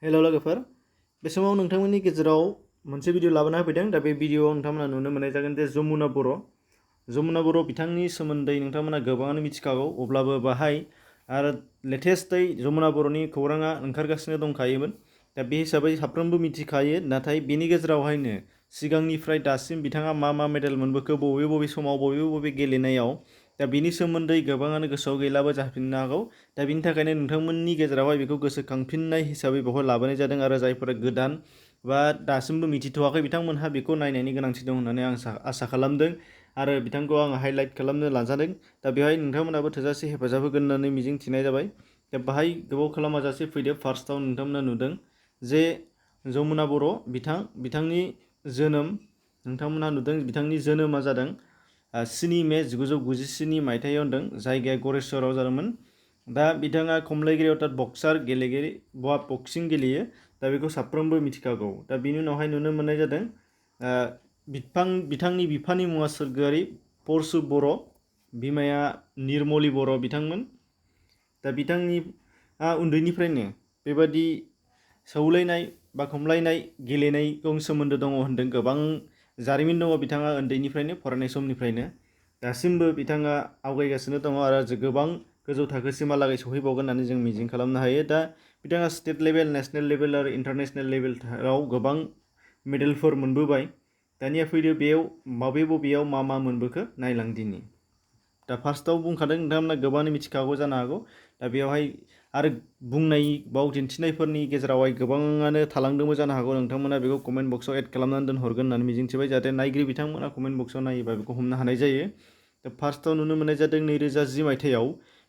हेल' लोगोफोर बे समाव नोंथांमोननि गेजेराव मोनसे भिडिअ लाबोना होफैदों दा बे भिडिअआव नोंथांमोना नुनो मोननाय जागोन जे जमुना बर' बिथांनि सोमोन्दै नोंथांमोना गोबाङानो मिथिखागौ अब्लाबो बाहाय आरो लेटेस्टयै जमुना बर'नि खौराङा ओंखारगासिनो दंखायोमोन दा बे हिसाबै साफ्रोमबो मिथिखायो नाथाय बेनि गेजेरावहायनो सिगांनिफ्राय दासिम बिथाङा मा मेडेल मोनबोखो बबे समाव बबे गेलेनायाव दा बिनि सोमोन्दै गोबाङानो गोसोआव गैलाबो जाफिननो हागौ दा बिनि थाखायनो नोंथांमोननि गेजेरावहाय बेखौ गोसोखांफिननाय हिसाबै बेवहाय लाबोनाय जादों आरो जायफोरा गोदान बा दासिमबो मिथिथ'वाखै बिथांमोनहा बेखौ नायनायनि गोनांथि दं होननानै आं आसा खालामदों आरो बिथांखौ आं हाइलाइट खालामनो नाजादों दा बेवहाय नोंथांमोनाबो थोजासे हेफाजाब होगोन होननानै मिजिं थिनाय जाबाय दा बाहाय गोबाव खालामाजासे फैदो फार्स्टआव नोंथांमोना नुदों जे जमुना बर' बिथांनि जोनोम नोंथांमोनहा नुदों बिथांनि जोनोमा जादों 7 मे 1997 मायथाइयाव होनदों जायगाया गरेस्वराव जादोंमोन दा बिथाङा खमलायगिरियाव बक्सार गेलेगिरि बक्सिं गेलेयो दा बेखौ साफ्रोमबो मिथिखागौ दा बिनि उनावहाय नुनो मोननाय जादों बिथांनि बिफानि मुङा सोरगोआरि परशु बर' बिमाया निर्मलि बर' बिथांमोन दा बिथांनि उन्दैनिफ्रायनो बेबादि सौलायनाय बा खमलायनाय गेलेनायजों सोमोन्दो दङ होनदों गोबां जारिमिन दङ बिथाङा उन्दैनिफ्रायनो फरायनाय समनिफ्रायनो दासिमबो बिथाङा आवगायगासिनो दङ आरो गोबां गोजौ थाखोसिमहालागै सहैबावगोन होननानै जों मिजिं खालामनो हायो दा बिथाङा स्टेट लेभेल नेशनेल लेभेल आरो इन्टारनेशनेल लेभेलाव गोबां मेडेलफोर मोनबोबाय दानिया फैदो बेयाव बबेयाव मा मोनबोखो नायलांदिनि दा फार्स्टआव बुंखादों नोंथांमोना गोबाङानो मिथिखागौ जानो हागौ दा बेवहाय आरो बुंनाय बाव दिन्थिनायफोरनि गेजेरावहाय गोबाङानो थालांदोंबो जानो हागौ नोंथांमोना बेखौ कमेन्ट बक्सआव एड खालामनानै दोनहरगोन होननानै मिजिंथिबाय जाहाथे नायगिरि बिथांमोना कमेन्ट बक्सआव नायोबा बेखौ हमनो हानाय जायो दा फार्स्टआव नुनो मोननाय जादों 2010 मायथाइयाव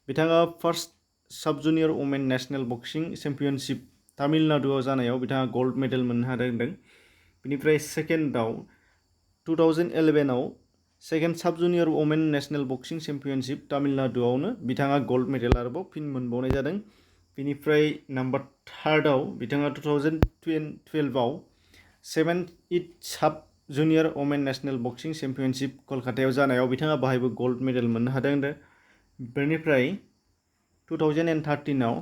बिथाङा फार्स्ट साब जुनियर वमेन नेशनेल बक्सिं चेम्पियनशिप तामिलनाडुआव जानायाव बिथाङा गल्ड मेडेल मोननो हादों बिनिफ्राय सेकेन्डआव 2011आव सेकेन्ड साब जुनियर वमेन नेशनेल बक्सिं चेम्पियनशिप तामिलनाडुआवनो बिथाङा गल्ड मेडेल आरोबाव फिन मोनबावनाय जादों बिनिफ्राय नाम्बार थार्डआव बिथाङा 2012आव 7th साब जुनियर वमेन नेशनेल बक्सिं चेम्पियनशिप कलकातायाव जानायाव बिथाङा बाहायबो गल्ड मेडेल मोननो हादों बेनिफ्राय 2013आव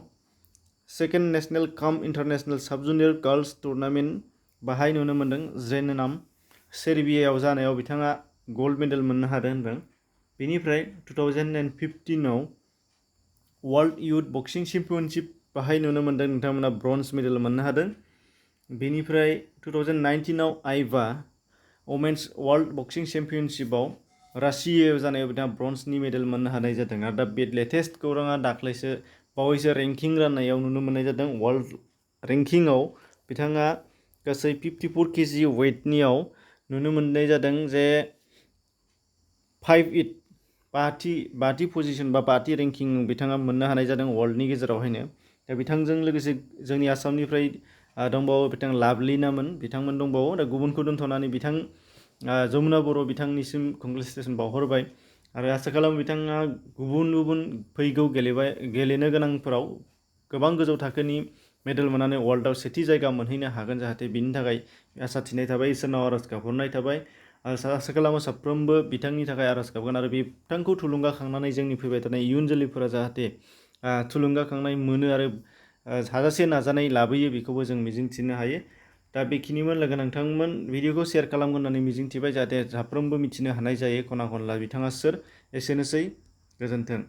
सेकेन्ड नेशनेल इन्टारनेशनेल साब जुनियर गार्ल्स टुर्नामेन्ट बाहाय नुनो मोन्दों जेननाम सेर्बियायाव जानायाव बिथाङा गल्ड मेडेल मोननो हादों होनदों बेनिफ्राय 2015आव वर्ल्ड युथ बक्सिं चेम्पियनशिप बाहाय नुनो मोन्दों नोंथांमोना ब्रन्ज मेडेल मोननो हादों बेनिफ्राय 2019आव आइभा वमेन्स वर्ल्ड बक्सिं चेम्पियनशिपआव रासियायाव जानायाव बिथाङा ब्रन्जनि मेडेल मोननो हानाय जादों आरो दा बे लेटेस्ट खौराङा दाख्लैसो बावैसो रेंकिं राननायाव नुनो मोननाय जादों वर्ल्ड रेंकिंआव बिथाङा गासै 54 केजि वेटनियाव नुनो मोननाय जादों जे 5th पजिशन बा 5थि रेंकिं बिथाङा मोननो हानाय जादों वर्ल्डनि गेजेरावहायनो दा बिथांजों लोगोसे जोंनि आसामनिफ्राय दंबावो बिथां लाभलिनामोन बिथांमोन दंबावो दा गुबुनखौ दोनथ'नानै बिथां जमुना बर' बिथांनिसिम कंग्रेचुलेसन बावहरबाय आरो आसा खालामो बिथाङा गुबुन फैगौ गेलेनो गोनांफोराव गोबां गोजौ थाखोनि मेडेल मोननानै वर्ल्डआव सेथि जायगा मोनहैनो हागोन जाहाथे बिनि थाखाय आसा थिनाय थाबाय इसोरनाव आरज गाबहरनाय थाबाय आसा खालामो साफ्रोमबो बिथांनि थाखाय आरज गाबगोन आरो बिथांखौ थुलुंगाखांनानै जोंनि फैबाय थानाय इयुन जोलैफोरा जाहाथे थुलुंगाखांनाय मोनो आरो हाजासे नाजानाय लाबोयो बेखौबो जों मिजिंथिनो हायो दा बेखिनिमोन लोगो नोंथांमोन भिडिअखौ शेयार खालामगोन होननानै मिजिंथिबाय जाहाथे साफ्रोमबो मिथिनो हानाय जायो खना खनला बिथाङा सोर एसेनोसै गोजोन्थों।